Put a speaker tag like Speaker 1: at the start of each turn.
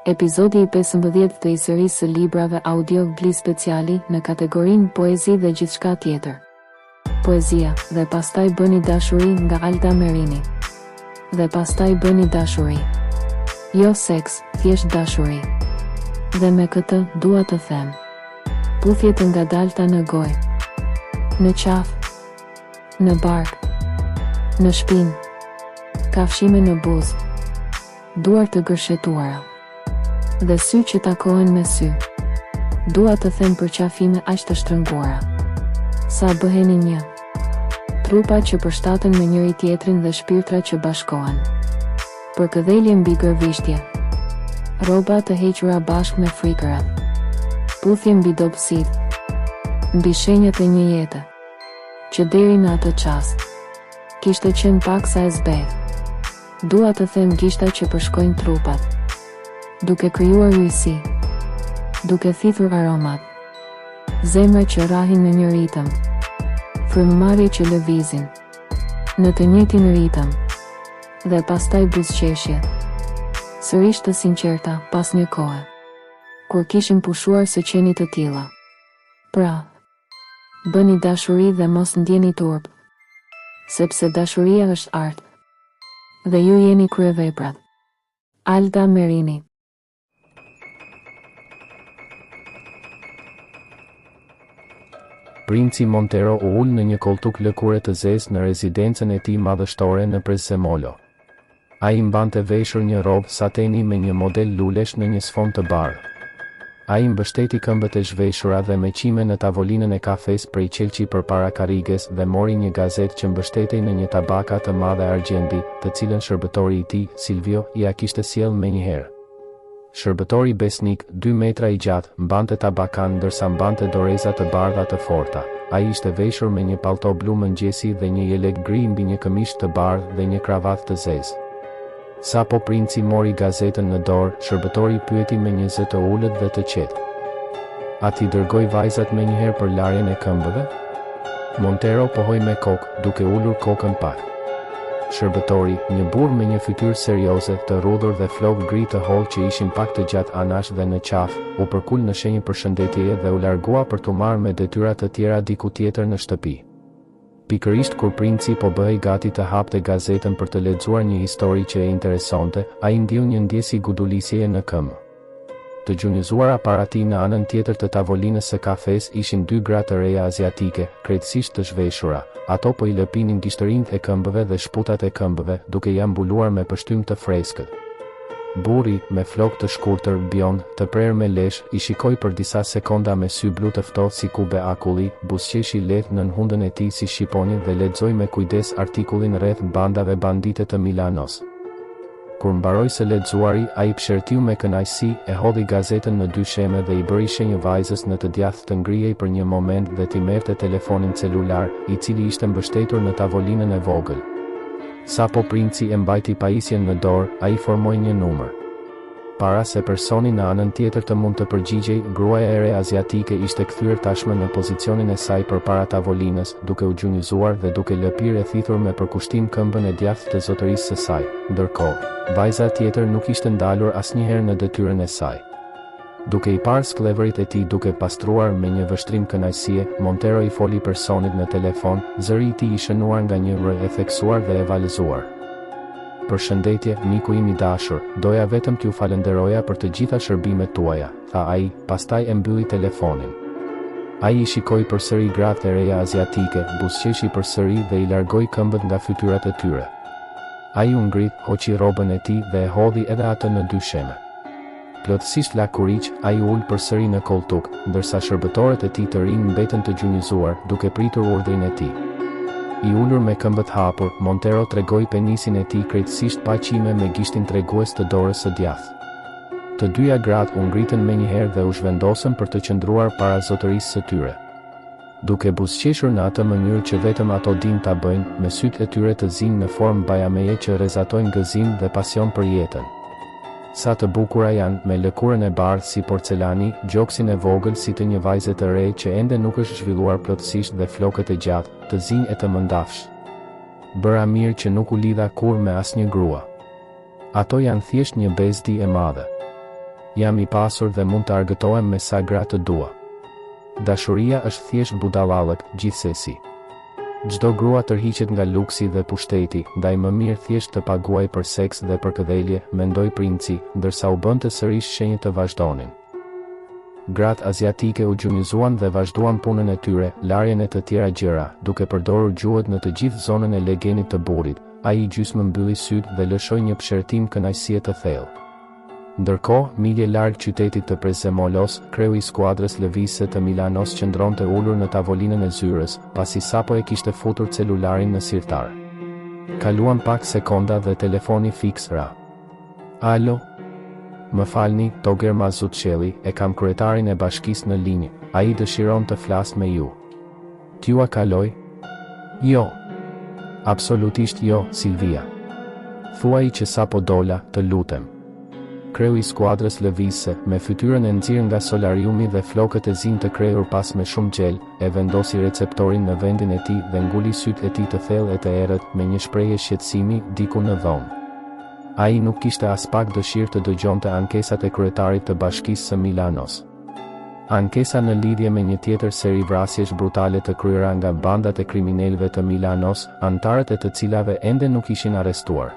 Speaker 1: Episodi i 15 të i serisë së librave audio Gli Speciali në kategorinë Poezi dhe gjithçka tjetër. Poezia, dhe pastaj bëni dashuri nga Alda Merini. Dhe pastaj bëni dashuri. Jo seks, thjesht dashuri. Dhe me këtë, dua të them. Puthje të ngadalta në gojë. Në qafë. Në bark. Në shpinë. Kafshime në buzë. Duar të gërshetuara. Dhe sy që takohen me sy. Dua të them përqafime aq të shtrënguara. Sa bëheni një. Trupa që përshtaten me njëri-tjetrin dhe shpirtra që bashkohen. Përkëdhelje mbi gërvishtje. Rroba të hequra bashkë me frikërat. Puthje mbi dobësitë. Mbi shenjat e një jete. Që deri në atë çast. Kishte qenë paksa e zbehtë. Dua të them gishta që përshkojnë trupat. Duke krijuar yjësi. Duke thithur aromat. Zemra që rrahin në një ritëm. Frymëmarrje që lëvizin. Në të njëjtin ritëm. Dhe pastaj buzëqeshje. Sërish të sinqerta, pas një kohe. Kur kishim pushuar së qeni të tilla. Pra, bëni dashuri dhe mos ndjeni turp. Sepse dashuria është art. Dhe ju jeni kryeveprat. Alda Merini.
Speaker 2: Princi Montero u ul në një kolltuk lëkure të zezë në rezidencën e tij madhështore në Prezzemolo. Ai mbante veshur një rrobë sateni me një model lulesh në një sfond të bardhë. Ai mbështeti këmbët e zhveshura dhe me qime në tavolinën e kafesë prej qelqi përpara karriges dhe mori një gazetë që mbështetej në një tabaka të madhe argjendi, të cilën shërbëtori i tij, Silvio, ia kishte sjellë menjëherë. Shërbëtori besnik, dy metra i gjatë, mbante tabakanë ndërsa mbante doreza të bardha të forta. Ai ishte veshur me një pallto blu mëngjesi dhe një jelek gri mbi një këmishë të bardhë dhe një kravatë të zezë. Sapo princi mori gazetën në dorë, shërbëtori pyeti me një zë të ulët dhe të qetë. A t'i dërgoj vajzat menjëherë për larjen e këmbëve? Montero pohoi me kokë, duke ulur kokën pak. Shërbëtori, një burrë me një fytyrë serioze, të rrudhur dhe flokë gri të hollë që ishin pak të gjatë anash dhe në qafë, u përkul në shenjë përshëndetjeje dhe u largua për t'u marrë me detyra të tjera diku tjetër në shtëpi. Pikërisht kur princi po bëhej gati të hapte gazetën për të lexuar një histori që e interesonte, ai ndjeu një ndjesi gudulisjeje në këmbë. Të gjunjëzuara para tij në anën tjetër të tavolinës së kafesë ishin dy gra të reja aziatike, krejtësisht të zhveshura. Ato po i lëpinin gishtërinjtë e këmbëve dhe shputat e këmbëve, duke ia mbuluar me pështymë të freskët. Burri, me flokë të shkurtër, bjond, të prerë me lesh, i shikoi për disa sekonda me sy blu të ftohtë si kube akulli, buzëqeshi lehtë nën hundën e tij si shqiponjë dhe lexoi me kujdes artikullin rreth bandave bandite të Milanos. Kur mbaroi së lexuari, ai psherëtiu me kënaqësi, e hodhi gazetën në dysheme dhe i bëri shenjë vajzës në të djathtë të ngrihej për një moment dhe t'i merrte telefonin celular, i cili ishte mbështetur në tavolinën e vogël. Sapo princi e mbajti pajisjen në dorë, ai formoi një numër. Para se personi në anën tjetër të mund të përgjigjej, gruaja e re aziatike ishte kthyer tashmë në pozicionin e saj përpara tavolinës, duke u gjunjëzuar dhe duke lëpirë e thithur me përkushtim këmbën e djathtë të zotërisë së saj. Ndërkohë, vajza tjetër nuk ishte ndalur asnjëherë në detyrën e saj. Duke i parë skllevërit e tij duke pastruar me një vështrim kënaqësie, Montero i foli personit në telefon, zëri i tij i shënuar nga një r e theksuar dhe e valëzuar. Përshëndetje, miku im i dashur, doja vetëm t'ju falënderoja për të gjitha shërbimet tuaja, tha ai, pastaj e mbylli telefonin. Ai i shikoi përsëri gratë e reja aziatike, buzëqeshi përsëri dhe i largoi këmbët nga fytyrat e tyre. Ai u ngrit, hoqi rrobën e tij dhe e hodhi edhe atë në dysheme. Plotësisht lakuriq, ai u ul përsëri në kolltuk, ndërsa shërbëtorët e tij të rinj mbetën të gjunjëzuar, duke pritur urdhrin e tij. I ulur me këmbët hapur, Montero tregoi penisin e tij krejtësisht pa qime me gishtin tregues të dorës së djathtë. Të dyja gratë u ngritën menjëherë dhe u zhvendosën për të qëndruar para zotërisë së tyre. Duke buzëqeshur në atë mënyrë që vetëm ato dinë ta bëjnë, me sytë e tyre të zinj në formë bajameje që rrezatojnë gëzim dhe pasion për jetën. Sa të bukura janë, me lëkurën e bardhë si porcelani, gjoksin e vogël si të një vajze të re që ende nuk është zhvilluar plotësisht dhe flokët e gjatë, të zinj e të mëndafshtë. Bëra mirë që nuk u lidha kurrë me asnjë grua. Ato janë thjesht një bezdi e madhe. Jam i pasur dhe mund të argëtohem me sa gra të dua. Dashuria është thjesht budallallëk, gjithsesi. Çdo grua tërhiqet nga luksi dhe pushteti, ndaj më mirë thjesht të paguaj për seks dhe përkëdhelje, mendoi princi, ndërsa u bënte sërish shenjë të vazhdonin. Gratë aziatike u gjunjëzuan dhe vazhduan punën e tyre, larjen e të tjera gjëra, duke përdorur gjuhët në të gjithë zonën e legenit të burrit. Ai gjysmë mbylli sytë dhe lëshoi një psherëtimë kënaqësie të thellë. Ndërkohë, milje larg qytetit të Prezzemolos, kreu i skuadrës lëvizëse të Milanos qëndronte ulur në tavolinën e zyrës, pasi sapo e kishte futur celularin në sirtar. Kaluan pak sekonda dhe telefoni fiks ra. Alo? Më falni, Toger Mazzucchelli, e kam kryetarin e bashkisë në linjë, ai dëshiron të flasë me ju. T'jua kaloj? Jo. Absolutisht jo, Silvia. Thuaji që sapo dola, të lutem. Kreu i skuadrës lëvizëse, me fytyrën e nxirë nga solariumi dhe flokët e zinj të krehur pas me shumë xhel, e vendosi receptorin në vendin e tij dhe nguli sytë e tij të thellë e të errët, me një shprehje shqetësimi, diku në dhomë. Ai nuk kishte aspak dëshirë të dëgjonte ankesat e kryetarit të bashkisë së Milanos. Ankesa në lidhje me një tjetër seri vrasjesh brutale të kryera nga bandat e kriminelëve të Milanos, anëtarët e të cilave ende nuk ishin arrestuar.